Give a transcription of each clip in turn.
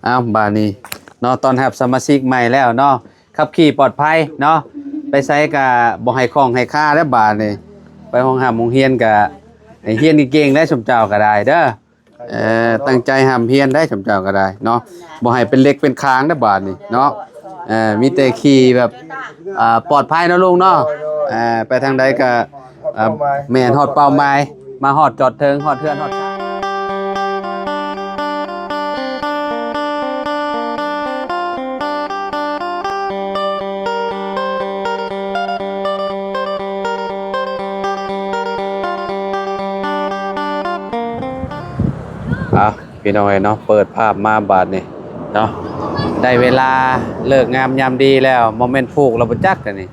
ເອົາ ບາດນີ້ເນາະ ຕ້ອນຮັບສະມາຊິກໃໝ່ແລ້ວເນາະ ຂັບຂີ່ປອດໄພເນາະ ໄປໃສກະບໍ່ໃຫ້ຂ້ອງໃຫ້ຄາແລ້ວບາດນີ້ ໄປໂຮງຮ່ຳໂຮງຮຽນກະໃຫ້ຮຽນເກັ່ງໆ ໄດ້ ຊຸມເຈົ້າກະໄດ້ເດີ. ເອີ ຕັ້ງໃຈຮ່ຳຮຽນໄດ້ ຊຸມເຈົ້າກະໄດ້ເນາະ ບໍ່ໃຫ້ເປັນເຫຼັກເປັນຄາງເດີບາດນີ້ເນາະ. ເອີ ມີແຕ່ຂີ່ແບບ ອ່າ ປອດໄພເນາະລຸງເນາະ. ເອີ ໄປທາງໃດກະ ອ່າ ແມ່ນຮອດເປົ້າໝາຍ ມາຮອດຈອດເຖິງ ຮອດເຮືອນຮອດຊານ. ອ່ະ ພີ່ນ້ອງເອີຍເນາະ ເປີດພາບມາບາດນີ້ເນາະ ໄດ້ເວລາເລີກງາມຍາມດີແລ້ວ ບໍ່ແມ່ນຜູກແລ້ວບໍ່ຈັກ ອັນນີ້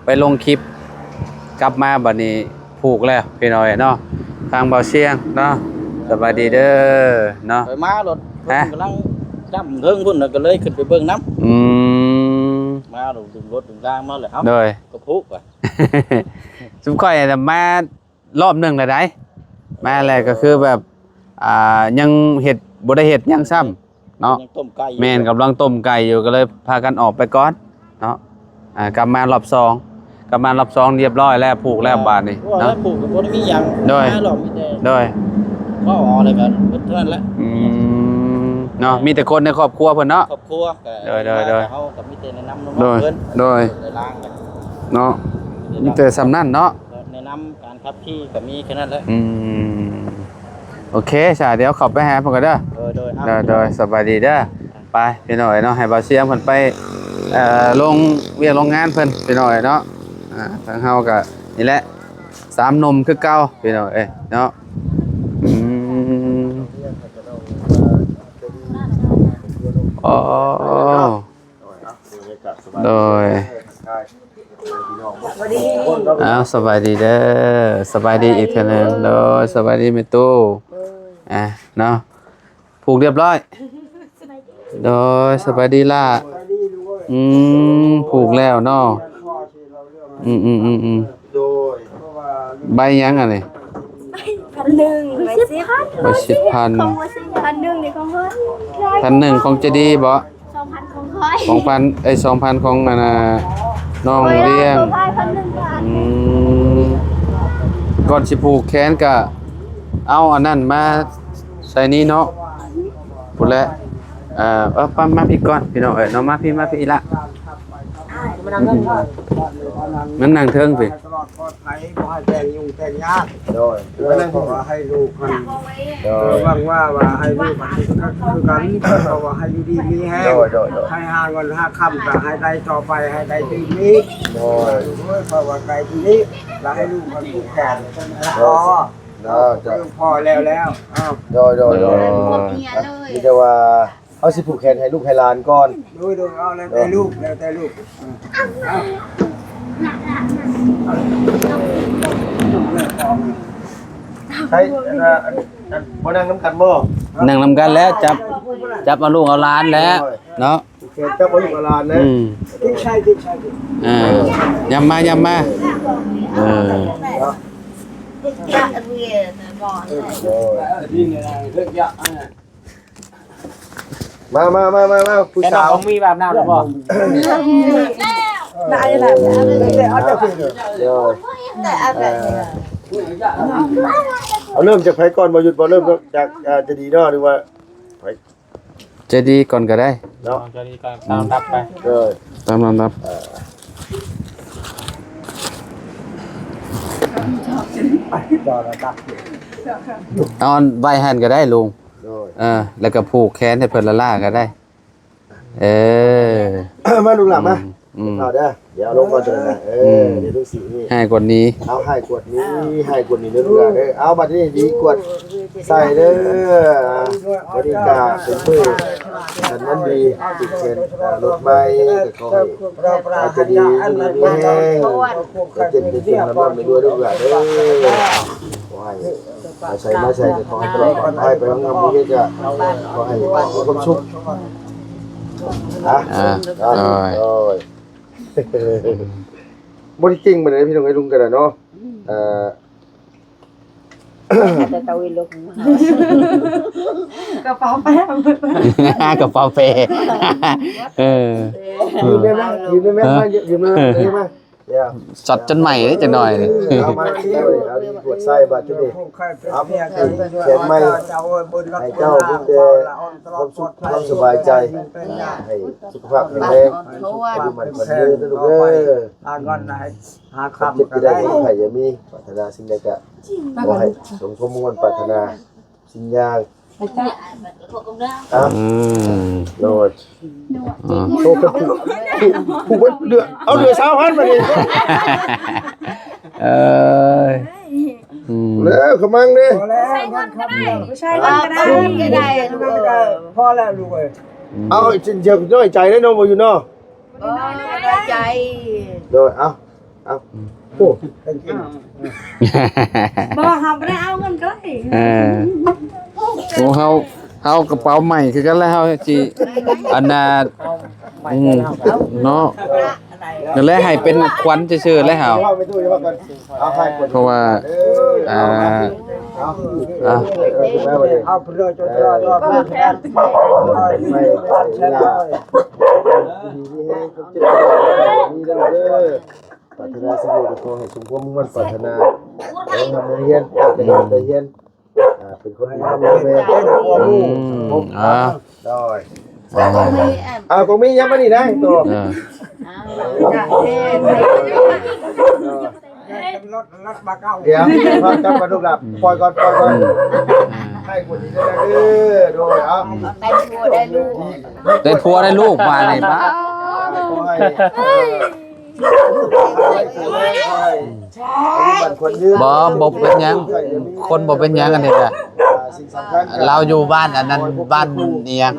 ໄປລົງຄລິບ ກັບມາບາດນີ້ຜູກແລ້ວພີ່ນ້ອງເອີຍເນາະ. ທາງເບົາຊຽງເນາະ ສະບາຍດີເດີເນາະ. ຂ້ອຍມາລົດ ຮະ? ເພິ່ນກຳລັງຈ້ຳເທິງພຸ້ນ ແລ້ວກໍເລີຍຂຶ້ນໄປເບິ່ງນຳ. ອືມ ມາລົດດຶງລົດດຶງລາງມາແລ້ວ ເອົ້າ ໂດຍ ກໍຜູກວ່າ ຊຸມຂ້ອຍນະມາ ຮອບໜຶ່ງແລ້ວໃດ໋ ມາແລ້ວກໍຄືແບບ ອ່າ ຍັງເຮັດ ບໍ່ໄດ້ເຮັດຫຍັງຊ້ຳເນາະ ຍັງຕົ້ມໄກ່ຢູ່ ແມ່ນ ກຳລັງຕົ້ມໄກ່ຢູ່ ກໍເລີຍພາກັນອອກໄປກ່ອນເນາະ. ອ່າ ກັບມາຮອບສອງ ກັບມາຮອບສອງ ຮຽບຮ້ອຍແລ້ວ ຜູກແລ້ວບາດນີ້ເນາະ ຜູກກໍບໍ່ໄດ້ມີຫຍັງ ໂດຍ ມາຮອບມີແຕ່ ໂດຍ ກໍເອົາແລ້ວກໍເບິດເທົ່ານັ້ນແຫຼະ. ອືມ ເນາະ ມີແຕ່ຄົນໃນຄອບຄົວເພິ່ນເນາະ ຄອບຄົວ ໂດຍ ໂດຍ ໂດຍ ເຮົາກໍມີແຕ່ແນະນຳນ້ອງໆເພິ່ນ ໂດຍ ໂດຍ ເນາະ ມີແຕ່ສ່ຳນັ້ນເນາະ ແນະນຳ ການຂັບຂີ່ກໍມີແຄ່ນັ້ນແຫຼະ. ອືມ ໂອເຄ ສາ ດຽວເຂົ້າໄປຫາເພິ່ນກ່ອນເດີ. ໂດຍ ໂດຍ ໂດຍ ສະບາຍດີເດີ. ໄປພີ່ນ້ອງເອີຍເນາະ ໃຫ້ບ່າວຊຽງເພິ່ນໄປ ເອີ ລົງວຽກໂຮງງານເພິ່ນພີ່ນ້ອງເອີຍເນາະ. ອ່າ ທາງເຮົາກໍນີ້ແຫຼະ ສາມໜຸ່ມຄືເກົ່າພີ່ນ້ອງເອີຍເນາະ. ອືມ ໂອ້ ໂດຍ ອ້າວ ສະບາຍດີເດີ ສະບາຍດີອີກເທື່ອໜຶ່ງ ໂດຍ ສະບາຍດີແມ່ຕູ້ ອ່າ ເນາະ ຜູກຮຽບຮ້ອຍ ໂດຍ ສະບາຍດີຫຼ້າ ອືມ ຜູກແລ້ວເນາະ ອືມໆໆໆ ໂດຍ ໃບຫຍັງອັນນີ້ ພັນໜຶ່ງ ໃບສິບ ໃບສິບພັນ ພັນໜຶ່ງນີ້ຂອງເພິ່ນ ພັນໜຶ່ງຂອງເຈດີບໍ? ສອງພັນຂອງຂ້ອຍ ສອງພັນ ເອີຍ ສອງພັນຂອງອັນນ່າ ນ້ອງລ້ຽງ ໂອ້ຍ ອືມ ກ່ອນຊິຜູກແຂນກະເອົາອັນນັ້ນມາໃສ່ນີ້ເນາະ ພຸ້ນແຫຼະ ເອີ ເອົາ ມາ ມາພີ້ກ່ອນພີ່ນ້ອງເອີຍເນາະ ມາພີ້ ມາພີ້ລະ ມານັ່ງເທິງພີ້ ໄປ ບໍ່ໃຫ້ແຕ່ງຫຍຸ້ງແຕ່ງຍາກ ໂດຍ ເພາະວ່າໃຫ້ລູກຫັ້ນ ໂດຍ ຫວັງວ່າ ວ່າໃຫ້ລູກຫັ້ນຄືກັນ ເພາະວ່າໃຫ້ຢູ່ດີມີແຮງ ໂດຍ ໂດຍ ໂດຍ ໃຫ້ຫາເງິນຫາຄຳກໍໃຫ້ໄດ້ຕໍ່ໄປ ໃຫ້ໄດ້ຕື່ມອີກ ໂດຍ ໂດຍ ເພາະວ່າໄກທີ່ນີ້ ແລ້ວໃຫ້ລູກມັນຜູກແຂນ ໂດຍ ໂດຍ ໂດຍ ພໍແລ້ວແລ້ວ ອ້າວ ໂດຍ ໂດຍ ໂດຍ ມີແຕ່ວ່າ ເຮົາຊິຜູກແຂນໃຫ້ລູກໃຫ້ຫຼານກ່ອນ ໂດຍ ໂດຍ ເອົາ ແລ້ວແຕ່ລູກ ແລ້ວແຕ່ລູກ ໃຊ້ ອັນ ອັນ ບໍ່ນັ່ງນຳກັນບໍ່? ນັ່ງນຳກັນແຫຼະ ຈັບ ຈັບເອົາລູກເອົາຫຼານແຫຼະ ໂດຍ ເນາະ ຜູກແຂນຈັບເອົາລູກເອົາຫຼານນະ ອືມ ອ່າ ຢ້ຳມາ ຢ້ຳມາ ເອີ ໂດຍ ມາ ມາ ມາ ມາ ມາ ຜູ້ສາວ ແມ່ນ້ອງມີແບບນັ້ນບໍ່? ໄດ້ແລ້ວ ເອົາແບບນີ້ ເອີ ເອົາເລີ່ມຈາກໃຜກ່ອນ ບໍ່ຢຸດບໍ່? ເລີ່ມຈາກ ອ່າ ຈະດີເນາະ ຫຼືວ່າໃຜ? ຈະດີກ່ອນກໍໄດ້ເນາະ ຈະດີກ່ອນ ຕາມລຳດັບໄປ ເອີ ຕາມລຳດັບ ເອີ ເອົາໄວ້ຫັ້ນກໍໄດ້ລຸງ ໂດຍ ເອີ ແລ້ວກໍຜູກແຂນໃຫ້ເພິ່ນລ້າໆກໍໄດ້ ເອີ ມາລູກຫຼານມາ ອືມ ເອົາເດີ ດຽວລົງກ່ອນເດີນະ ເອີ ອືມ ດຽວລູກຊິນີ້ ໃຫ້ກວດນີ້ ເອົາໃຫ້ກວດນີ້ ໃຫ້ກວດນີ້ເດີລູກຫຼານເດີ ເອົາບັດນີ້ດີກວດໃສ່ເດີ ບັດນີ້ກະເປັນມື້ອັນມັນດີ ຖືກເຂນລົດໃໝ່ ກໍຂໍໃຫ້ ໃຫ້ຈະດີຢູ່ດີມີແຮງ ໃຫ້ເຈັບໄດ້ເຈັບ ຮ່ຳໆລວຍໆເດີລູກຫຼານເດີ ຂໍໃຫ້ ໄປໃສມາໃສກໍຂໍໃຫ້ປອດໄພ ໄປທາງນອກເວກກໍຂໍໃຫ້ມີຄວາມສຸກ ອ່າ ອ່າ ໂດຍ ໂດຍ ບໍ່ໄດ້ເກັ່ງປານໃດພີ່ນ້ອງເອີຍ ລຸງກໍໄດ້ເນາະ ເອີ ອືມ ເອີ ແຕ່ເຕົ້າອີ່ລຸກ ກະເປົາແປ ກະເປົາແປ ເອີ ຢືມໄດ້ໄໝ? ຢືມໄດ້ໄໝ? ຮະ? ມາ ຢືມໄດ້ໄໝ? ເອີ ມາ ເອີ ຊັດຈົນໃໝ່ເດ້ຈັກໜ້ອຍນີ້ ເອົາມາ ເອົານີ້ກວດໃສ່ບາດທີນີ້ ເອົາແຂນໃໝ່ໃຫ້ເຈົ້າ ມີແຕ່ຄວາມສຸກຄວາມສະບາຍໃຈ ໃຫ້ສຸຂະພາບແຂງແຮງ ອາຍຸໝັ້ນຂວັນຍືນເດີລູກເດີ ຫາເງິນໃຫ້ ຫາຄຳ ຄວາມເຈັບຢ່າໄດ້ ຄວາມໄຂ້ຢ່າມີ ປາດຖະໜາສິ່ງໃດກະຂໍໃຫ້ສົມຄວາມມຸ່ງໝັ້ນປາດຖະໜາ ສິ່ງຢ່າງ ອືມ ໂດຍ ອືມ ໂອ້ ຜູ້ ຜູ້ ຜູ້ເບິດເດືອນ ເອົາເຫຼືອຊາວພັນບາດນີ້ ເອີຍ ອືມ ແລ້ວຂະມັງເດ້ ພໍແລ້ວ ໃຊ້ເງິນກໍໄດ້ ໃຊ້ເງິນກໍໄດ້ ໃຊ້ເງິນກໍໄດ້ ພໍແລ້ວລູກເອີຍ ອືມ ເອົາ ຊິ ຢ່ານ້ອຍໃຈເດ້ນ້ອງ ບໍ່ຢູ່ເນາະ ບໍ່ນ້ອຍໃຈ ໂດຍ ເອົາ ເອົາ ອືມ ໂອ້ ບໍ່ ເຮົາບໍ່ໄດ້ເອົາເງິນໃຈ ເອີ ໂອ້ ເຮົາ ເຮົາກະເປົາໃໝ່ຄືກັນແລ້ວ ເຮົາຊິ ອັນນ່າ ອືມ ເນາະ ກໍເລີຍໃຫ້ເປັນຂວັນຊື່ໆແລ້ວ ເຮົາ ເອົາ ເພາະວ່າ ອ່າ ອ່າ ເອົາເພື່ອຈະ ປາດຖະໜາສິ່ງໃດກໍຂໍໃຫ້ສົມຄວາມມຸ່ງໝັ້ນປາດຖະໜາ ໃຫ້ເຮົາຮ່ຳໃຫ້ຮວຍ ຕັ້ງໃຈຮຽນ ອ່າ ເປັນຄົນດີ ພໍ່ແມ່ ອືມ ອ່າ ໂດຍ ອ່າ ກອງມີຫຍັງມານີ້ນະ ໂຕ ເອີ ດຽວ ຈັບກ່ອນລູກຫຼານ ປ່ອຍກ່ອນ ປ່ອຍກ່ອນ ອືມ ໃຫ້ຄົນດີເດີ ໂດຍ ເອົາ ໄດ້ຜົວໄດ້ລູກ ໄດ້ຜົວໄດ້ລູກມານີ້ ປ້າ ຂໍໃຫ້ ບໍ່ ບໍ່ເປັນຫຍັງ ຄົນບໍ່ເປັນຫຍັງ ອັນນີ້ກະ ລາວຢູ່ບ້ານອັນນັ້ນ ບ້ານອີ່ຫຍັງ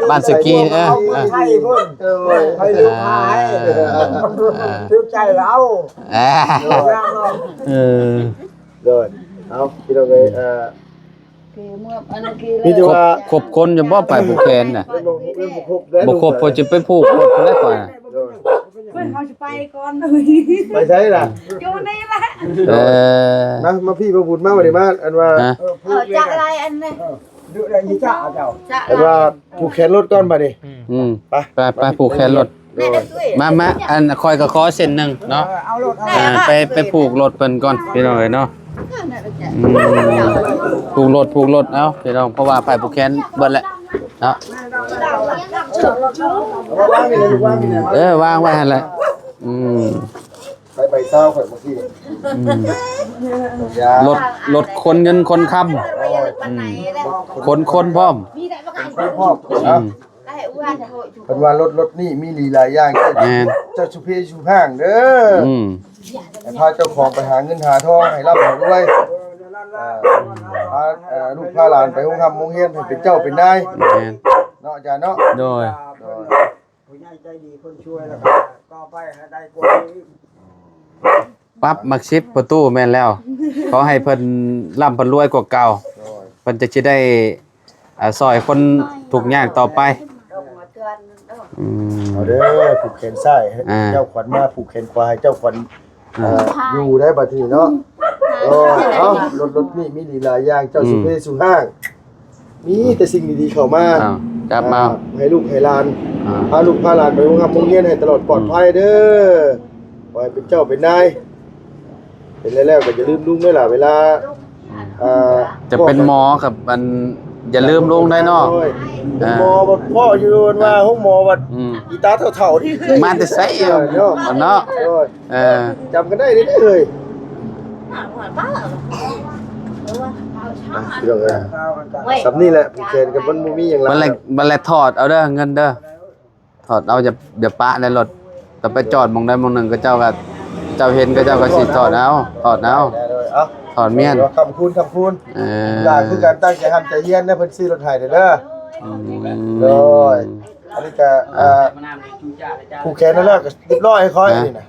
ບ້ານສະກີ ເອີ ເອີ ໃຫ້ລູກໃຫ້ ຖືກໃຈລາວ ເອີ ເອີ ໂດຍ ເອົາ ພີ່ນ້ອງເອີຍ ເອີ ມີແຕ່ວ່າ ຄົບຄົນຢູ່ບໍ່ ໄປຜູກແຂນນະ ບໍ່ຄົບ ເພິ່ນຊິໄປຜູກລົດພຸ້ນແຫຼະຂ້ອຍ ເພິ່ນເຮົາຊິໄປກ່ອນ ໄປໃສລະ ຢູ່ນີ້ລະ ເອີ ມາ ມາພີ່ ພໍ່ບຸນມາ ມານີ້ມາ ອັນວ່າ ຮະ ເອີ ຈະລາຍອັນນີ້ ເອີ ຈະລາຍ ອັນວ່າຜູກແຂນລົດກ່ອນບາດນີ້ ອືມ ໄປ ໄປ ໄປຜູກແຂນລົດ ໂດຍ ມາ ມາ ອັນຂ້ອຍກໍຂໍເສັ້ນໜຶ່ງເນາະ ເອີ ເອົາລົດ ອ່າ ໄປ ໄປຜູກລົດເພິ່ນກ່ອນ ພີ່ນ້ອງເອີຍເນາະ ອືມ ຜູກລົດ ຜູກລົດ ເອົາ ພີ່ນ້ອງ ເພາະວ່າຜູກແຂນເບິດແລ້ວເນາະ ເອີ ວາງໄວ້ຫັ້ນແຫຼະ ອືມ ໃສ່ໃບຊາວຂ້ອຍເມື່ອກີ້ນີ້ ອືມ ລົດ ລົດຂົນເງິນຂົນຄຳ ອືມ ຂົນຄົນພ້ອມ ຂົນຄົນພ້ອມ ອືມ ເພິ່ນວ່າລົດ ລົດນີ້ມີດີຫຼາຍຢ່າງ ແມ່ນ ເຈົ້າສຸເພສຸຮ່າງເດີ ອືມ ໃຫ້ພາເຈົ້າຂອງໄປຫາເງິນຫາທອງ ໃຫ້ລ່ຳໃຫ້ລວຍ ອ່າ ພາ ເອີ ລູກພາຫຼານໄປໂຮງຮ່ຳໂຮງຮຽນ ໃຫ້ເປັນເຈົ້າເປັນນາຍ ແມ່ນ ເນາະ ອາຈານເນາະ ໂດຍ ໂດຍ ຜູ້ໃຫຍ່ໃຈດີຄົນຊ່ວຍ ແລ້ວກໍຕໍ່ໄປໃຫ້ໄດ້ກວ່ານີ້ອີກ ປັບໝາກສິບປະຕູ ແມ່ນແລ້ວ ຂໍໃຫ້ເພິ່ນລ່ຳເພິ່ນລວຍກວ່າເກົ່າ ໂດຍ ເພິ່ນຈະ ຈະໄດ້ ອ່າ ຊ່ອຍຄົນທຸກຍາກຕໍ່ໄປ ອືມ ເອົາເດີ ຜູກແຂນຊ້າຍ ອ່າ ເຈົ້າຂວັນມາ ຜູກແຂນຂວາໃຫ້ເຈົ້າຂວັນ ອ່າ ເອີ ຢູ່ໄດ້ບັດນີ້ເນາະ ໂອ້ ເອົາ ລົດ ລົດນີ້ມີດີຫຼາຍຢ່າງ ເຈົ້າ ອືມ ສຸເພສຸຮ່າງ ມີແຕ່ສິ່ງດີໆເຂົ້າມາ ເອົາ ຈັບມາ ອ່າ ໃຫ້ລູກໃຫ້ຫຼານ ອ່າ ພາລູກພາຫຼານໄປໂຮງຮ່ຳໂຮງຮຽນໃຫ້ຕະຫຼອດປອດໄພເດີ ອືມ ຂໍໃຫ້ເປັນເຈົ້າເປັນນາຍ ເປັນແລ້ວກໍຢ່າລືມລຸງເດີຫຼະ ເວລາ ອືມ ເອີ ຈະເປັນໝໍກັບອັນ ຢ່າລືມລຸງໄດ້ເນາະ ໂດຍ ເປັນໝໍບັດພໍ້ຢູ່ ເອີ ວ່າໂຮງໝໍບັດ ອືມ ອີຕາເຖົ້າໆນີ້ ມາແຕ່ໃສເນາະ ເນາະ ໂດຍ ເອີ ຈຳກັນໄດ້ເດ້ເອີຍ ພີ່ນ້ອງເອີຍ ສ່ຳນີ້ແຫຼະ ຜູກແຂນກັນ ມັນບໍ່ມີຫຍັງຫຼາຍ ບັດແລະ ບັດແລະຖອດເອົາເດີ ເງິນເດີ ຖອດເອົາ ຢ່າ ຢ່າປະໃນລົດ ແຕ່ໄປຈອດໝ່ອງໃດໝ່ອງໜຶ່ງ ເຂົາເຈົ້າກໍ ເຈົ້າເຫັນ ເຂົາເຈົ້າກໍຊິຖອດເອົາ ຖອດເອົາ ໄດ້ເລີຍ ເອົາ ຖອດມ້ຽນ ຄຳຄູນ ຄຳຄູນ ເອີ ຫຼານຄືກັນ ຕັ້ງໃຈຮ່ຳໃຈຮຽນເດີ ເພິ່ນຊື້ລົດໃຫ້ເດີ ອືມ ໂດຍ ອັນນີ້ກໍ ອ່າ ເອີ ຜູກແຂນແລ້ວກໍຮຽບຮ້ອຍ ໃຫ້ຂ້ອຍ ນະ ນີ້ນະ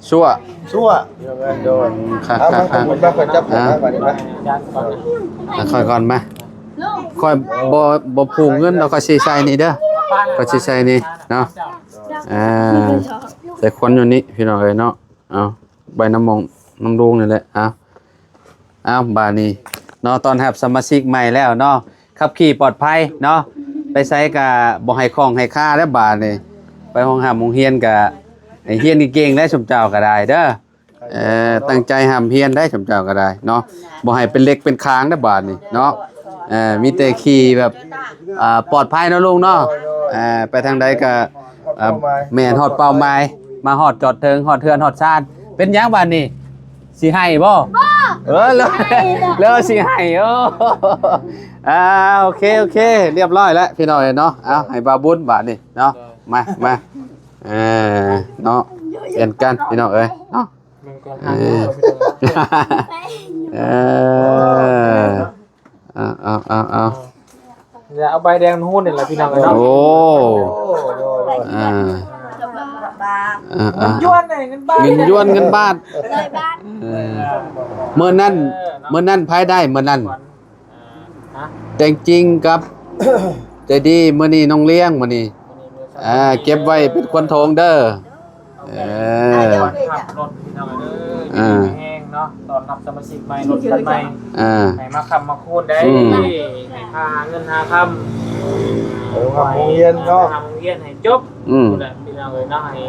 ຊົ່ວ ຊົ່ວ ພີ່ນ້ອງເອີຍ ໂດຍ ອືມ ຄັກໆໆ ມາ ມາ ມາ ຂ້ອຍຈັບ ອ່າ ມາ ມານີ້ມາ ຂ້ອຍກ່ອນມາ ຂ້ອຍບໍ່ ບໍ່ຜູກເງິນດອກ ຂ້ອຍຊິໃສ່ນີ້ເດີ ຂ້ອຍຊິໃສ່ນີ້ເນາະ ອ່າ ໃສ່ຄົນຢູ່ນີ້ ພີ່ນ້ອງເອີຍເນາະ ເອົາ ໄວ້ນຳໝ່ອງ ນຳລຸງນີ້ແຫຼະ ເອົາ ເອົາ ບາດນີ້ເນາະ ຕ້ອນຮັບສະມາຊິກໃໝ່ແລ້ວເນາະ ຂັບຂີ່ປອດໄພເນາະ ໄປໃສກະບໍ່ໃຫ້ຂ້ອງໃຫ້ຄາແລ້ວບາດນີ້ ໄປໂຮງຮ່ຳໂຮງຮຽນກະໃຫ້ຮຽນເກັ່ງໆ ໄດ້ ຊຸມເຈົ້າກະໄດ້ເດີ. ເອີ ຕັ້ງໃຈຮ່ຳຮຽນໄດ້ ຊຸມເຈົ້າກະໄດ້ເນາະ ບໍ່ໃຫ້ເປັນເຫຼັກເປັນຄາງເດີບາດນີ້ເນາະ ເອີ ມີແຕ່ຂີ່ແບບ ອ່າ ປອດໄພເນາະລຸງເນາະ ເອີ ໄປທາງໃດກະ ອ່າ ແມ່ນຮອດເປົ້າໝາຍ ມາຮອດຈອດເຖິງ ຮອດເຮືອນຮອດຊານ ເປັນຫຍັງບາດນີ້ ຊິໄຫ້ບໍ່? ບໍ່ ເອີ ແລ້ວ ແລ້ວຊິໄຫ້ ໂອ້ ອ່າ ໂອເຄ ໂອເຄ ລຽບຮ້ອຍແລ້ວພີ່ນ້ອງເອີຍເນາະ ເອົາ ໃຫ້ບ່າວບຸນບາດນີ້ເນາະ ມາ ມາ ເອີ ເນາະ ປ່ຽນກັນພີ່ນ້ອງເອີຍເນາະ ເອີ ເອີ ເອົາ ເອົາ ເອົາ ເອົາ ຢ່າເອົາໃບແດງມາຫຸ້ນນີ້ແຫຼະພີ່ນ້ອງເອີຍເນາະ ໂອ້ ອ່າ ເງິນຢວນເດ້ ເງິນບາດ ເງິນຢວນ ເງິນບາດ ເອີ ມື້ນັ້ນ ມື້ນັ້ນໃຜໄດ້ມື້ນັ້ນ ແຕງຈິງກັບ ໃຈດີ ມື້ນີ້ນ້ອງລ້ຽງ ມື້ນີ້ ອ່າ ເກັບໄວ້ເປັນຄວັນໂທງເດີ ເອີ ຕ້ອນຮັບລົດພີ່ນ້ອງເອີຍ ເອີ ດີມີແຮງເນາະ ຕ້ອນຮັບສະມາຊິກໃໝ່ ລົດຄັນໃໝ່ ອ່າ ໃຫ້ມາຄ້ຳມາຄູນໄດ້ ອືມ ໃຫ້ພາຫາເງິນຫາຄຳ ໄປໂຮງຮຽນເນາະ ໄປໂຮງຮຽນໃຫ້ຈົບ ອືມ ພຸ້ນແຫຼະພີ່ນ້ອງເອີຍເນາະ ໃຫ້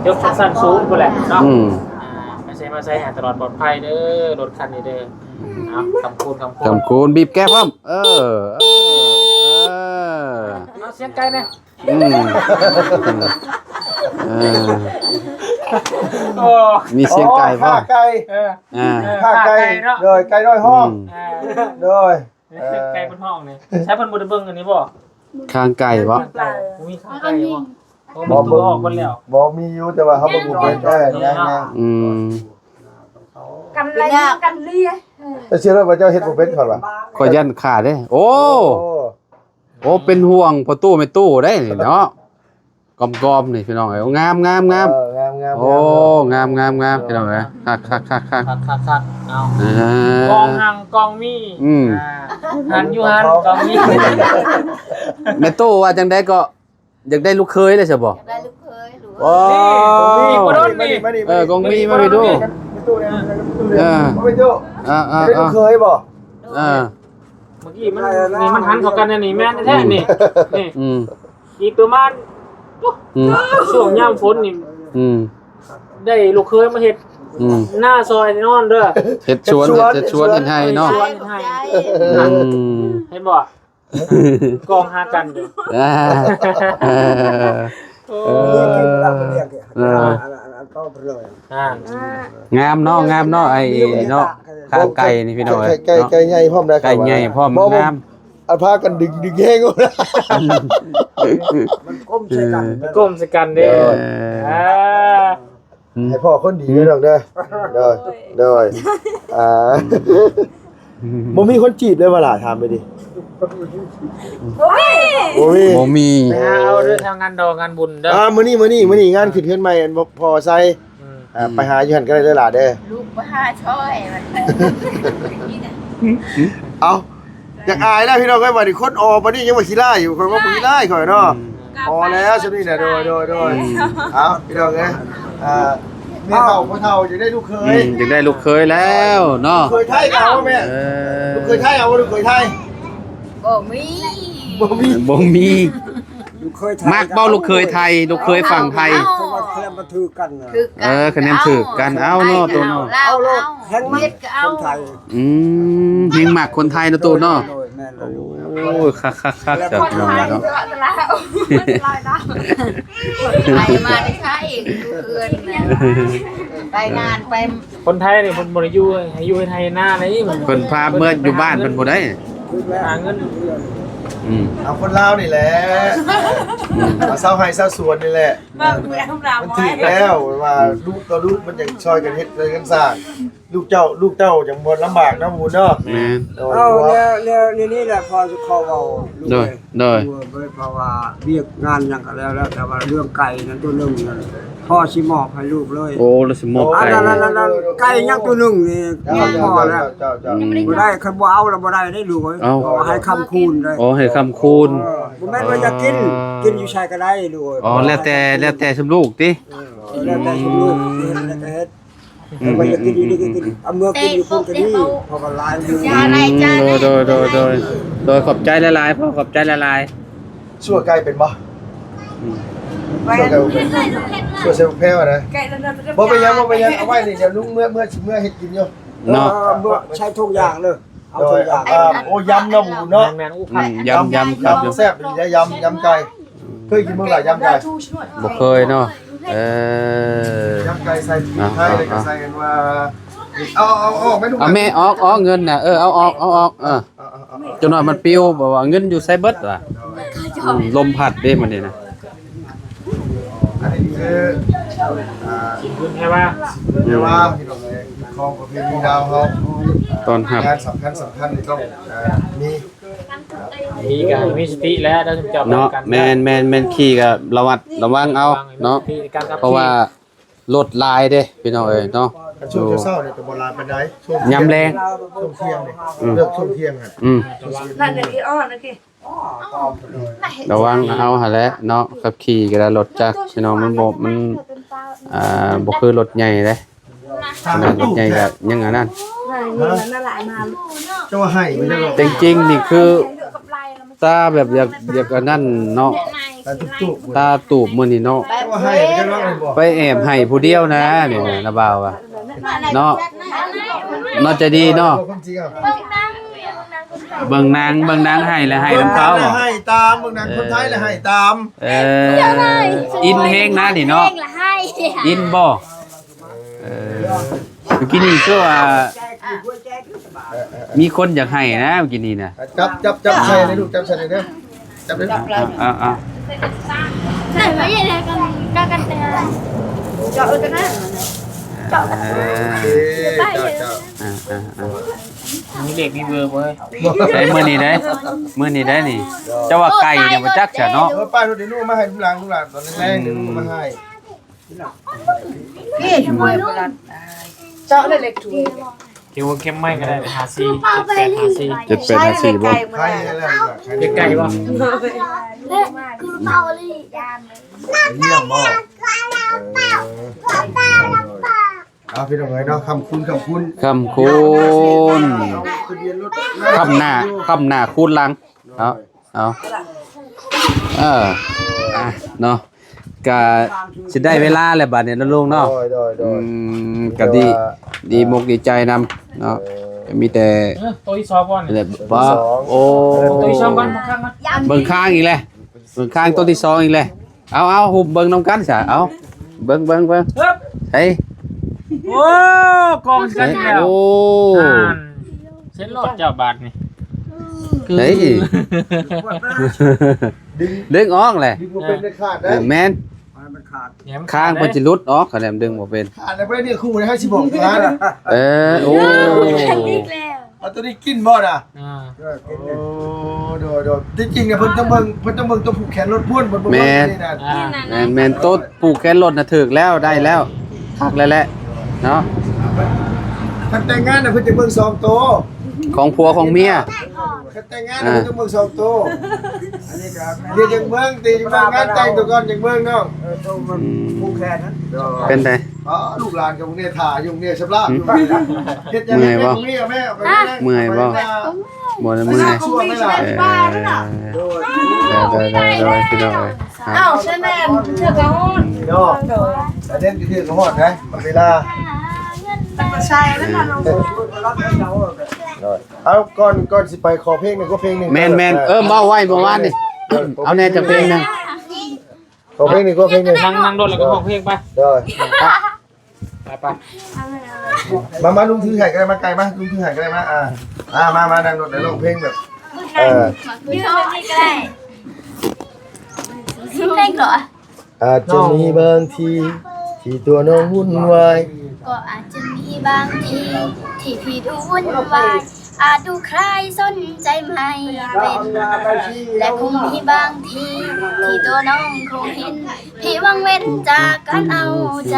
ຈົບຊັ້ນສູງພຸ້ນແຫຼະເນາະ ອືມ ອ່າ ໄປໃສມາໃສໃຫ້ຕະຫຼອດປອດໄພເດີ ລົດຄັນນີ້ເດີ ເອົາ ຄຳຄູນ ຄຳຄູນ ຄຳຄູນ ບີບແກພ້ອມ ເອີ ເອີ ເອົາ ສຽງໄກ່ແດ່ ອືມ ເອີ ໂອ້ ມີສຽງໄກ່ພ້ອມ ອໍ ຂ້າໄກ່ ເອີ ອ່າ ຂ້າໄກ່ ຂ້າໄກ່ເນາະ ໂດຍ ໄກ່ນ້ອຍຮ້ອງ ອືມ ເອີ ໂດຍ ເອີ ໄກ່ເພິ່ນຮ້ອງນີ້ ໃຊ້ເພິ່ນບໍ່ໄດ້ເບິ່ງອັນນີ້ບໍ່? ຄາງໄກ່ບໍ່? ບໍ່ມີຄາງໄກ່ບໍ່? ບໍ່ ເບິ່ງ ເບິ່ງອອກເບິດແລ້ວ ບໍ່ ມີຢູ່ ແຕ່ວ່າເຮົາເບິ່ງບໍ່ເປັນ ເອີ ຍັງໆ ອືມ ກຳໄລ ກຳເລ ແຕ່ເຊື່ອວ່າເຈົ້າເຮັດບໍ່ເປັນ ຂ້ອຍວ່າ ຂ້ອຍຢ້ານຂາດເດ້ ໂອ້ ໂອ້ ໂອ້ ເປັນຫ່ວງພໍ່ຕູ້ແມ່ຕູ້ເດ້ນີ້ເນາະ ກອມໆ ນີ້ພີ່ນ້ອງເອີຍ ງາມໆ ງາມ ເອີ ງາມໆ ໂອ້ ງາມໆ ພີ່ນ້ອງເອີຍ ຄັກໆໆໆ ຄັກໆໆ ເອົາ ອ່າ ກອງຮັ່ງກອງມີ ອືມ ອ່າ ຫັ້ນຢູ່ຫັ້ນກອງມີ ແມ່ຕູ້ວ່າຈັ່ງໃດກໍ ຢາກໄດ້ລູກເຂີຍເລີຍຊະບໍ່? ຢາກໄດ້ລູກເຂີຍ ໂອ້ ນີ້ ນີ້ບໍ່ດົນນີ້ ເອີ ກອງມີມາໄປດູ ເອີ ມາໄປດູ ອ່າໆ ໄດ້ລູກເຂີຍບໍ່? ເອີ ເມື່ອກີ້ມັນ ນີ້ມັນຫັນເຂົ້າກັນແນວນີ້ ແມ່ນແທ້ໆ ນີ້ ນີ້ ອືມ ອີກປະມານ ອືມ ຊ່ວງຍາມຝົນນີ້ ອືມ ໄດ້ລູກເຂີຍມາເຮັດ ອືມ ນາຊ່ອຍແນ່ນອນເດີ ເຮັດສວນ ເຮັດສວນ ເຮັດສວນ ເຮັດໄຮ່ເນາະ ເຮັດສວນ ເຮັດໄຮ່ ອືມ ເຫັນບໍ່? ກອງຫາກັນຢູ່ ອ່າ ໂອ້ ເອີ ງາມເນາະ ງາມເນາະ ໄອ້ເນາະ ຄາງໄກ່ນີ້ພີ່ນ້ອງເອີຍ ໄກ່ ເນາະ ໄກ່ໃຫຍ່ພ້ອມນະ ໄກ່ໃຫຍ່ພ້ອມ ງາມ ອັນພາກັນດຶງ ດຶງແຮງ ມັນກົ້ມໃສ່ກັນ ມັນກົ້ມໃສ່ກັນເດ້ ເອີ ອ່າ ໃຫ້ພໍ່ຄົນດີເດີນ້ອງເດີ ໂດຍ ໂດຍ ອ່າ ບໍ່ມີຄົນຈີບເລີຍບໍ່ຫຼ້າ ຖາມໄປດິ ບໍ່ມີ ບໍ່ມີ ບໍ່ມີ ໄປຫາເອົາເດີ ແຖວງານດອງງານບຸນເດີ ອ່າ ມື້ນີ້ ມື້ນີ້ ມື້ນີ້ງານຂຶ້ນເຮືອນໃໝ່ ອັນ ພໍ່ໄຊ ອືມ ອ່າ ໄປຫາຢູ່ຫັ້ນກໍໄດ້ເດີຫຼ້າເດີ ລູກໄປຫາຊ່ອຍ ເອົາ ຢາກອາຍແລ້ວພີ່ນ້ອງເອີຍ ບັດນີ້ຄົນອໍ ບັດນີ້ຍັງວ່າຂີ້ລ້າຍຢູ່ ຂ້ອຍວ່າບໍ່ຂີ້ລ້າຍຂ້ອຍເນາະ ອືມ ອໍແລ້ວຊ່ຳນີ້ນະ ໂດຍ ໂດຍ ໂດຍ ອືມ ເອົາ ພີ່ນ້ອງເອີຍ ອ່າ ແມ່ເຖົ້າພໍ່ເຖົ້າຢາກໄດ້ລູກເຂີຍ ອືມ ຢາກໄດ້ລູກເຂີຍແລ້ວເນາະ ລູກເຂີຍໄທເອົາແມ່ ເອີ ລູກເຂີຍໄທເອົາ ລູກເຂີຍໄທ ບໍ່ມີ ບໍ່ມີ ບໍ່ມີ ລູກເຂີຍໄທ ມັກບໍ່ລູກເຂີຍໄທ ລູກເຂີຍຝັ່ງໄທ ເອົາ ເຂົາວ່າແຄມມັນຖືກກັນນະ ຖືກກັນ ເອີ ຄະແນນຖືກກັນ ເອົາ ເອົາເນາະ ໂຕເນາະ ເອົາໂລດ ເອົາ ແຮງມັກ ເຮັດກໍເອົາ ຄົນໄທ ອືມ ແຮງມັກຄົນໄທເນາະ ໂຕເນາະ ໂດຍ ແມ່ນແລ້ວ ໂອ້ຍ ຄັກໆໆ ເຈົ້າພີ່ນ້ອງເນາະ ໄປມາແຕ່ໃສ ຢູ່ເຮືອນນະ ໄປງານໄປ ຄົນໄທນີ້ເພິ່ນບໍ່ໄດ້ຢູ່ ໃຫ້ຢູ່ເຮັດໄຮ່ເຮັດນາໃດ໋ ເພິ່ນພາເມືອຢູ່ບ້ານເພິ່ນພຸ້ນໃດ໋ ຫາເງິນ ອືມ ເອົາຄົນລາວນີ້ແຫຼະ ອືມ ເອົາຊາວໄຮ່ຊາວສວນນີ້ແຫຼະ ມັນຖືກແລ້ວ ວ່າລູກຕໍ່ລູກມັນຈັ່ງຊ່ອຍກັນເຮັດ ຊ່ອຍກັນສ້າງ ລູກເຈົ້າ ລູກເຕົ້າຈັ່ງບໍ່ລຳບາກເນາະ ໝູເນາະ ແມ່ນ ໂດຍ ເອົາ ແລ້ວ ແລ້ວນີ້ແຫຼະ ພໍ່ຊິຂໍເວົ້າ ໂດຍ ໂດຍ ເພາະວ່າວຽກງານຫຍັງກໍແລ້ວແລ້ວ ແຕ່ວ່າເລື່ອງໄກ່ນັ້ນຕົວໜຶ່ງນັ້ນ ພໍ່ຊິມອບໃຫ້ລູກເລີຍ ໂອ້ ລາວຊິມອບໄກ່ ອັນນັ້ນ ອັນນັ້ນ ອັນນັ້ນ ໄກ່ຍັງຕົວໜຶ່ງນີ້ ເຈົ້າ ພໍ່ແລ້ວ ເຈົ້າ ເຈົ້າ ອືມ ບໍ່ໄດ້ ຄັນບໍ່ເອົາລະບໍ່ໄດ້ເດ້ລູກເອີຍ ເອົ້າ ຂໍໃຫ້ຄຳຄູນເດ້ ອໍ ໃຫ້ຄຳຄູນ ເອີ ບໍ່ແມ່ນວ່າຢາກກິນ ອໍ ກິນຢູ່ໃສກໍໄດ້ລູກເອີຍ ອໍ ແລ້ວແຕ່ ແລ້ວແຕ່ຊຸມລູກຕິ ເອີ ແລ້ວແຕ່ຊຸມລູກ ອືມ ເຮັດແລ້ວກໍເຮັດ ອືມ ມັນຢາກກິນຢູ່ນີ້ກໍກິນ ເອົາເມືອກິນຢູ່ພຸ້ນກໍດີ ເພາະວ່າຫຼາຍຢູ່ ອືມ ໂດຍ ໂດຍ ໂດຍ ໂດຍ ຂອບໃຈຫຼາຍໆ ພໍ່ ຂອບໃຈຫຼາຍໆ. ຊົ່ວໄກ່ເປັນບໍ່? ອືມ ຊົ່ວໄກ່ບໍ່ເປັນ ຊົ່ວໃສ່ໝາກແພ້ວນະ. ບໍ່ເປັນຫຍັງ ບໍ່ເປັນຫຍັງ ເອົາໄວ້ນີ້ ດຽວລຸງເມືອ ເມືອ ຊິເມືອເຮັດກິນຢູ່ເນາະ. ເອີ ໃສ່ຖົງຢາງເດີ ເອົາຖົງຢາງ. ໂອ້ ຢຳເນາະ ໝູເນາະ. ແມ່ນໆ ໂອ້ ອືມ ຢຳ ຢຳ ຢຳ ຢຳແຊບດີເດ້ ຢຳ ຢຳໄກ່. ເຄີຍກິນບໍ່ລະ ຢຳໄກ່? ບໍ່ເຄີຍເນາະ. ເອີ ຢຳໄກ່ໃສ່ໄທ ເອົາ ແລ້ວກໍໃສ່ອັນວ່າ ເອົາ ເອົາ ເອົາອອກແມ່ລູກ ເອົາແມ່ອອກ ອອກເງິນນະ. ເອີ ເອົາອອກ ເອົາອອກ ເອີ ເອົາ ເອົາ ເອົາ ຈັກໜ້ອຍມັນປິວ ແບບວ່າເງິນຢູ່ໃສເບິດວະ. ອືມ ລົມພັດເດ້ມື້ນີ້ນະ. ອັນນີ້ຄື ອ່າ ບຸນແພວາ ບຸນແພວາ ພີ່ນ້ອງເອີຍ ຂອງປະເພນີລາວເຮົາ. ຕ້ອນຮັບ ງານສຳຄັນ ສຳຄັນນີ້ຕ້ອງ ເອີ ມີ ຂີ່ກໍມີສະຕິແຫຼະ ເຈົ້າເນາະ. ແມ່ນໆໆ ຂີ່ກໍລະມັດລະວັງເອົາເນາະ ເພາະວ່າລົດຫຼາຍເດ້ ພີ່ນ້ອງເອີຍເນາະ. ຊ່ວງເຊົ້າໆນີ້ກໍບໍ່ຫຼາຍປານໃດ ຊ່ວງ ຍາມແລງ ຊ່ວງທ່ຽງນີ້ ອືມ ເລິກຊ່ວງທ່ຽງຫັ້ນ ອືມ ນັ້ນແຫຼະທີ່ອ່ອນນະ ລະວັງເອົາຫັ້ນແຫຼະເນາະ ຂັບຂີ່ກໍໄດ້ ລົດຈັກ ພີ່ນ້ອງ ມັນບໍ່ ມັນ ອ່າ ບໍ່ຄືລົດໃຫຍ່ເດ້. ຂະໜາດລົດໃຫຍ່ກໍຍັງອັນນັ້ນ. ເຈົ້າວ່າໃຫ້ມັນຈະລອກ ແຕ່ຈິງໆນີ້ຄືຕາແບບຢາກ ຢາກອັນນັ້ນເນາະ ຕາຕູບໆ ຕາຕູບມື້ນີ້ເນາະ. ເຈົ້າວ່າໃຫ້ມັນຈະລອກແມ່ນບໍ່? ໄປແອບໃຫ້ຜູ້ດຽວນະ ນີ້ນະ ນາບ່າວວ່າເນາະ ເນາະ ໃຈດີເນາະ. ເບິ່ງນາງ ເບິ່ງນາງໃຫ້ແລ້ວໃຫ້ນຳເຂົາບໍ່? ໃຫ້ຕາມ ເບິ່ງນາງຄົນໄທແລ້ວໃຫ້ຕາມ. ເອີ ອິນແຮງນະນີ້ເນາະ ອິນບໍ່? ເອີ ມື້ກີ້ນີ້ຄືວ່າມີຄົນຢາກໃຫ້ນະ ມື້ກີ້ນີ້ນະ. ຈັບ ຈັບ ຈັບໃສ່ເລີຍລູກ ຈັບໃສ່ເລີຍເດີ ຈັບເລີຍ. ເອົາ ເອົາ ເອົາ ໃສ່ໄວ້ໃຫ້ກັນ ກັນ ກັນແຕ່ ເຈາະເລີຍກັນນະ ເຈາະ. ເອີ ເຈົ້າ ເຈົ້າ ອ່າ ອ່າ ອ່າ ມີເລກມີເບີບໍ່ເອີຍ? ໃສ່ມື້ນີ້ເດ້ ມື້ນີ້ເດ້ນີ້. ເຈົ້າວ່າໄກ່ນີ້ບໍ່ຈັກຊະເນາະ. ເອີ ໄປໂລດ ດຽວລູກມາໃຫ້ລູກຫຼານ ລູກຫຼານຕອນແລງໆ ດຽວລູກມາໃຫ້. ເຈາະເລີຍເລກ ຖືວ່າເຂັ້ມໄມ້ກໍໄດ້ ຫ້າສີ່ ເຈັດແປດຫ້າສີ່ ເຈັດແປດຫ້າສີ່ບໍ່? ໃກ້ໆບໍ່? ເອີ ເອົາ ພີ່ນ້ອງເອີຍເນາະ ຄ້ຳຄູນ ຄ້ຳຄູນ ຄ້ຳຄູນ ທະບຽນລົດ ຄ້ຳໜ້າ ຄ້ຳໜ້າຄູນຫຼັງເນາະ. ເອົາ ເອີ ອ່ະ ເນາະ ກະຊິໄດ້ເວລາແລ້ວບາດນີ້ເນາະ ລຸງເນາະ. ໂດຍ ໂດຍ ໂດຍ ອືມ ກະດີ ຖືວ່າ ດີມົກດີໃຈນຳເນາະ. ເອີ ກະມີແຕ່ ເອີ ໂຕທີ່ສອງບໍ່ນີ້ ໂອ້ ໂຕທີ່ສອງກ່ອນ ເບິ່ງຂ້າງກ່ອນ ເບິ່ງຂ້າງອີກແລ້ວ ເບິ່ງຂ້າງໂຕທີ່ສອງອີກແລ້ວ. ເອົາ ເອົາ ຫຸ້ມເບິ່ງນຳກັນຊະ ເອົາ ເບິ່ງ ເບິ່ງ ເບິ່ງ ເອີ ເຮີ້ຍ ໂອ້ ກອງເສັດແລ້ວ ໂອ້ ອ່ານ ເສັດໂລດເຈົ້າບາດນີ້ ເຮີ້ຍ ດຶງ ດຶງອອກແຫຼະ ດຶງບໍ່ເປັນເດັດຂາດເດ້. ເອີ ແມ່ນ ມັນຂາດ ຄາງເພິ່ນຊິຫຼຸດອອກ ຄັນແນມດຶງບໍ່ເປັນ ຂາດແລ້ວບໍ່ໄດ້ເນື້ອຄູ່ເດ້ ໃຫ້ຊິບອກ ເອີ ໂອ້ ອີກແລ້ວ. ເອົາໂຕນີ້ກິນບໍ່ນະ? ອ່າ ເອີ ກິນ ໂອ້ ໂດຍ ໂດຍ ທີ່ຈິງນະ ເພິ່ນຕ້ອງເບິ່ງ ເພິ່ນຕ້ອງເບິ່ງໂຕຜູກແຂນລົດພຸ້ນ ເພິ່ນບໍ່ເບິ່ງ ແມ່ນ ນີ້ນະ ອ່າ ແມ່ນ ແມ່ນ ໂຕຜູກແຂນລົດນະ ຖືກແລ້ວ ໄດ້ແລ້ວ ຄັກແລ້ວແຫຼະເນາະ. ຄັນແຕ່ງງານນະ ເພິ່ນຈະເບິ່ງສອງໂຕ ຂອງຜົວຂອງເມຍ ຄັນແຕ່ງງານນະ ອ່າ ເພິ່ນຈະເບິ່ງສອງໂຕ. ດຽວຈັ່ງເບິ່ງຕິ ເບິ່ງງານແຕ່ງຕົວກ່ອນຈັ່ງເບິ່ງເນາະ. ເອີ ໂຕມັນ ອືມ ຜູກແຂນນັ້ນ ເປັນໃດ? ອໍ ລູກຫຼານກໍເມື່ອຍ ຖ້າຢູ່ເມື່ອຍສຳລາບຢູ່. ເມື່ອຍບໍ່? ເມື່ອຍບໍ່? ບໍ່ໄດ້ເມື່ອຍ ເອີ ໂດຍ ໂດຍ ໂດຍ ໂດຍ ພີ່ນ້ອງເອີຍ. ອ້າວ ສະແໜ້ນເທື່ອກະຮອດ ເນາະ ສະແໜ້ນເທື່ອກະຮອດໄດ໋ ເວລາ ເອົາ ກ່ອນ ກ່ອນຊິໄປ ຂໍເພງໜຶ່ງ ຂໍເພງໜຶ່ງ. ແມ່ນໆ ເອີ ເວົ້າໄວ້ເມື່ອວານນີ້ ເອົາແດ່ຈັກເພງໜຶ່ງ. ຂໍເພງໜຶ່ງ ຂໍເພງໜຶ່ງ. ນັ່ງ ນັ່ງລົດແລ້ວກໍຮ້ອງເພງໄປ. ໂດຍ ໄປ ໄປ ມາ ມາ ລຸງຖືໃຫ້ກໍໄດ້ ມາໃກ້ມາ ລຸງຖືໃຫ້ກໍໄດ້ ມາ ອ່າ ອ່າ ມາ ມາ ນັ່ງລົດແລ້ວຮ້ອງເພງແບບ ເອີ ຢູ່ເທິງນີ້ກໍໄດ້ ເພງກໍ ອາດຈະມີບາງທີທີ່ຕົວນ້ອງວຸ່ນວາຍ ກໍອາດຈະມີບາງທີທີ່ພີ່ດູວຸ່ນວາຍ ອາດດູຄລາຍສົນໃຈໄມ່ເປັນ ແລະ ຄົງມີບາງທີທີ່ຕົວນ້ອງຄົງເຫັນ ທີ່ຫວັງເວັ້ນຈາກການເອົາໃຈ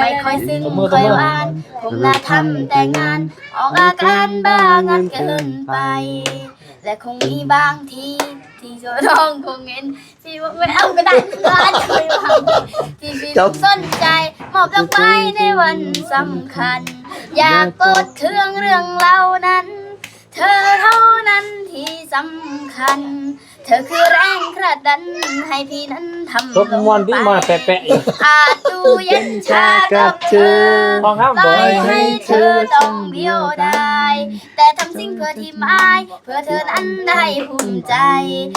ໄມ່ຄ່ອຍຊຶ້ງຄ່ອຍຫວານ ຄົງນະທຳແຕ່ງງານ ອອກອາການບ້າງານເກີນໄປ ແລະ ຄົງມີບາງທີທີ່ຕົວນ້ອງຄົງເຫັນ ທີ່ຫວັງເວົ້ນເອົາກໍໄດ້ ທີ່ ທີ່ ທີ່ສົນໃຈ ມອບດອກໄມ້ໃນວັນສຳຄັນ ຢ່າໂກດເຄືອງເລື່ອງເລົ່ານັ້ນ ເທີເທົ່ານັ້ນທີ່ສຳຄັນ ເທີຄືແຮງຜະດັນໃຫ້ພີ່ນັ້ນທຳລົງໄປ ອາດຕູ້ເຢັນຊາກັບເທີ ປ່ອຍໃຫ້ເທີຕ້ອງດຽວດາຍ ແຕ່ທຳສິ່ງເພື່ອທີ່ໝາຍ ເພື່ອເທີນັ້ນໄດ້ພູມໃຈ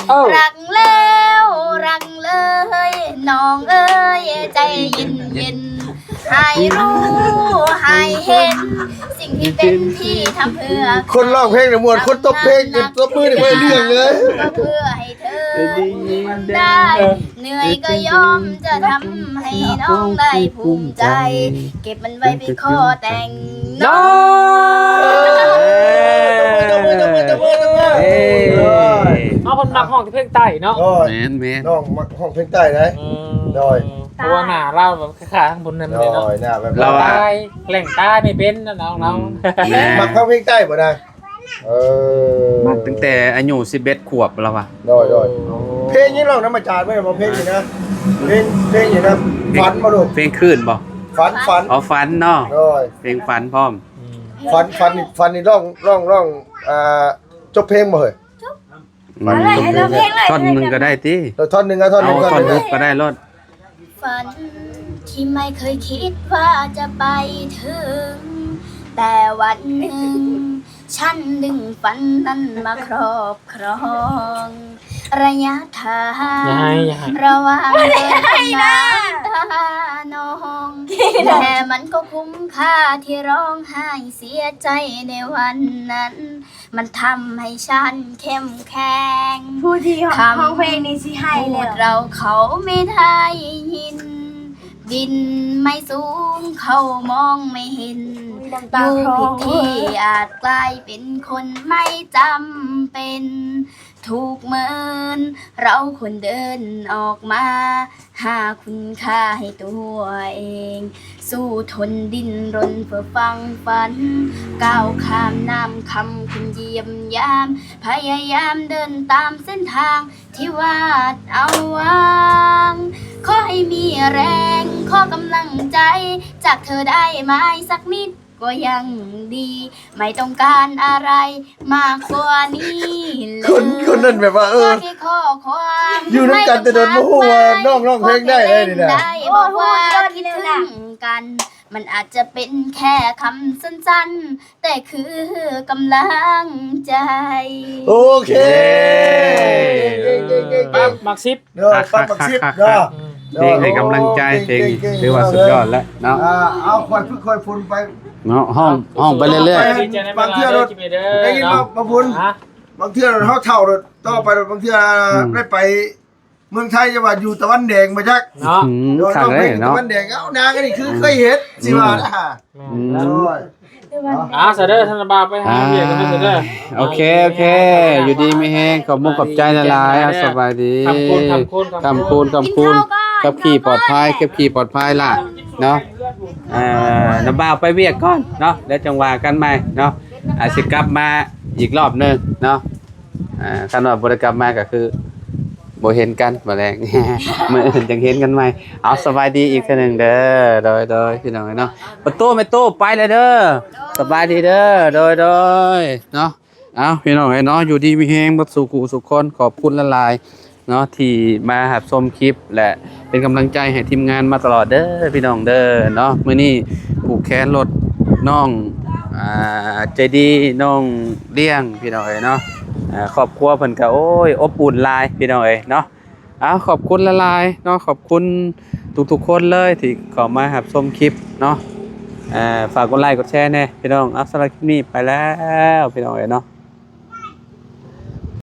ເອີ ລັກແລ້ວລັກເລີຍ ນ້ອງເອີຍ ໃຈເຢັນໆ ໃຫ້ຮູ້ໃຫ້ເຫັນ ສິ່ງທີ່ເປັນທີ່ທຳເພື່ອ ຄົນຮ້ອງເພງນີ້ມ່ວນ ຄົນຕົບເພງກໍຕົບມືນີ້ບໍ່ໄດ້ເລື່ອງເລີຍ ກໍເພື່ອໃຫ້ເທີໄດ້ ເອີ ເໜື່ອຍກໍຍອມຈະທຳໃຫ້ນ້ອງໄດ້ພູມໃຈ ເກັບມັນໄວ້ເປັນຂໍແຕ່ງນ້ອງ ເອີ ເອົາ ເພິ່ນມັກຮ້ອງແຕ່ເພງໃຕ້ເນາະ ໂດຍ ແມ່ນໆ ນ້ອງມັກຮ້ອງເພງໃຕ້ໄດ໋ ອືມ ໂດຍ ເພາະວ່າໜ້າລາວແບບຄ້າຍໆທາງພຸ້ນນັ້ນເລີຍເນາະ ໂດຍ ໜ້າແບບ ລາວວ່າ ຕາຍ ແຫຼງຕານີ້ເປັນນະນ້ອງເນາະ ອືມ ແມ່ນ ມັກຟັງເພງໃຕ້ບໍ່ນະ? ເອີ ມັກຕັ້ງແຕ່ອາຍຸສິບເອັດຂວບແລ້ວວ່າ ໂດຍ ໂດຍ ໂອ້ ເພງຍັງຮ້ອງນຳອາຈານໄວ້ບໍ່? ເພງນີ້ນະ ເພງ ເພງນີ້ນະ ເພງ ຝັນບໍ່ລູກ? ເພງຄືນບໍ່? ຝັນ ຝັນ ອໍ ຝັນເນາະ ໂດຍ ເພງຝັນພ້ອມ ອືມ ຝັນ ຝັນ ຝັນນີ້ຮ້ອງ ຮ້ອງ ຮ້ອງ ອ່າ ຈົບເພງບໍ່ເຮີ້ຍ? ອືມ ເອົາເລີຍ ໃຫ້ເຮົາເພງເລີຍ ທ່ອນໜຶ່ງກໍໄດ້ຕິ ເອີ ທ່ອນໜຶ່ງ ເອົາທ່ອນໜຶ່ງ ເອົາທ່ອນ ທ່ອນ ຮຸກກໍໄດ້ໂລດ ຝັນທີ່ไม่เคยคิดว่าจะไปถึง แต่วันหนึ่งฉันดึงฝันนั้นมาครอบครอง ระยะทาง อย่าให้ อย่าให้ ระหว่างเดินน้ำตานอง แต่มันก็คุ้มค่าที่ร้องไห้เสียใจในวันนั้น มันทำให้ฉันเข้มแข็ง ຜູ້ທີ່ຮ້ອງ ຄຳ ຮ້ອງເພງນີ້ຊິໄຫ້ແລ້ວ พูดเราเขาไม่ได้ยิน บินไม่สูงเขามองไม่เห็น อุ๊ย น้ำตา อยู่ คลอ ผิดที่อาจกลายเป็นคนไม่จำเป็น ทุกเมินเราควรเดินออกมา หาคุณค่าให้ตัวเอง สู้ทนดิ้นรนเพื่อฟังฝัน ก้าวข้ามน้ำคำคุณเยี่ยมยาม พยายามเดินตามเส้นทางที่วาดเอาวาง ขอให้มีแรง ขอกำลังใจ จากเธอได้ไหมสักนิด ก็ยังดี ไม่ต้องการอะไรมากกว่านี้เลย ຄົນ ຄົນນັ້ນແບບວ່າ ເອີ ຂໍແຄ່ຂໍ້ຄວາມ ຢູ່ນຳກັນແຕ່ດົນ ບໍ່ຮູ້ວ່ານ້ອງຮ້ອງເພງໄດ້ເລີຍນີ້ນະ ບອກວ່າຄິດເຖິງກັນ ມັນອາດຈະເປັນແຄ່ຄຳສັ້ນໆ ແຕ່ຄືກຳລັງໃຈ ໂອເຄ ເຢ້ ປັບໝາກສິບ ເດີ ປັບໝາກສິບເດີ ເພງໃຫ້ກຳລັງໃຈ ເພງນີ້ຖືວ່າສຸດຍອດແລ້ວເນາະ ອ່າ ເອົາ ຄ່ອຍຝຶກຄ່ອຍຝົນໄປເນາະ ຮ້ອງ ຮ້ອງໄປເລື້ອຍໆ ບາງເທື່ອໂລດ ໄດ້ຍິນບໍ່ ບໍ່ບຸນ ບາງເທື່ອເຮົາເຖົ້າໂລດ ຕໍ່ໄປໂລດ ບາງເທື່ອ ອືມ ໄດ້ໄປເມືອງໄທ ຈະວ່າຢູ່ຕາເວັນແດງບໍ່ຈັກເນາະ ອືມ ໂດຍ ຄັກເລີຍເນາະ ຕາເວັນແດງ ເອົ້າ ນາງອັນນີ້ຄືເຄີຍເຫັນ ອືມ ຊິວ່ານະ ອືມ ໂດຍ ອ່າ ສະເດີ ທ່ານບ່າວໄປຫາວຽກກັນເດີ ອ່າ ສະເດີ ໂອເຄ ໂອເຄ ຢູ່ດີມີແຮງ ຂອບມຸກຂອບໃຈຫຼາຍໆ ສະບາຍດີ ຄຳຄູນ ຄຳຄູນ ຄຳຄູນ ຂັບຂີ່ປອດໄພ ຂັບຂີ່ປອດໄພຫຼ້າເນາະ ເອີ ນ້າບ່າວໄປວຽກກ່ອນເນາະ ແລ້ວຈັ່ງວ່າກັນໃໝ່ເນາະ ອາດຊິກັບມາອີກລອບໜຶ່ງເນາະ ອ່າ ຄັນວ່າບໍ່ໄດ້ກັບມາກໍຄືບໍ່ເຫັນກັນ ມື້ແລງ ມື້ອື່ນຈັ່ງເຫັນກັນໃໝ່ ເອົາ ສະບາຍດີອີກເທື່ອໜຶ່ງເດີ ໂດຍ ໂດຍ ພີ່ນ້ອງເອີຍເນາະ ປະຕູ ແມ່ຕູ້ ໄປແລ້ວເດີ ສະບາຍດີເດີ ໂດຍ ໂດຍ ເນາະ ເອົາ ພີ່ນ້ອງເອີຍເນາະ ຢູ່ດີມີແຮງເບິດສູ່ຄູ່ສູ່ຄົນ ຂອບຄຸນຫຼາຍໆ ເນາະ ທີ່ມາຮັບຊົມຄລິບ ແລະ ເປັນກຳລັງໃຈໃຫ້ທີມງານມາຕະຫຼອດເດີ ພີ່ນ້ອງເດີເນາະ ມື້ນີ້ຜູກແຂນລົດນ້ອງ ອ່າ ໃຈດີ ນ້ອງລ້ຽງ ພີ່ນ້ອງເອີຍເນາະ ອ່າ ຄອບຄົວເພິ່ນກະ ໂອ້ຍ ອົບອຸ່ນຫຼາຍ ພີ່ນ້ອງເອີຍເນາະ ເອົາ ຂອບຄຸນຫຼາຍໆ ເນາະ ຂອບຄຸນທຸກໆຄົນເລີຍທີ່ເຂົ້າມາຮັບຊົມຄລິບເນາະ ອ່າ ຝາກກົດໄລກົດແຊແດ່ ພີ່ນ້ອງ ເອົາ ສຳລັບຄລິບນີ້ໄປແລ້ວ ພີ່ນ້ອງເອີຍເນາະ.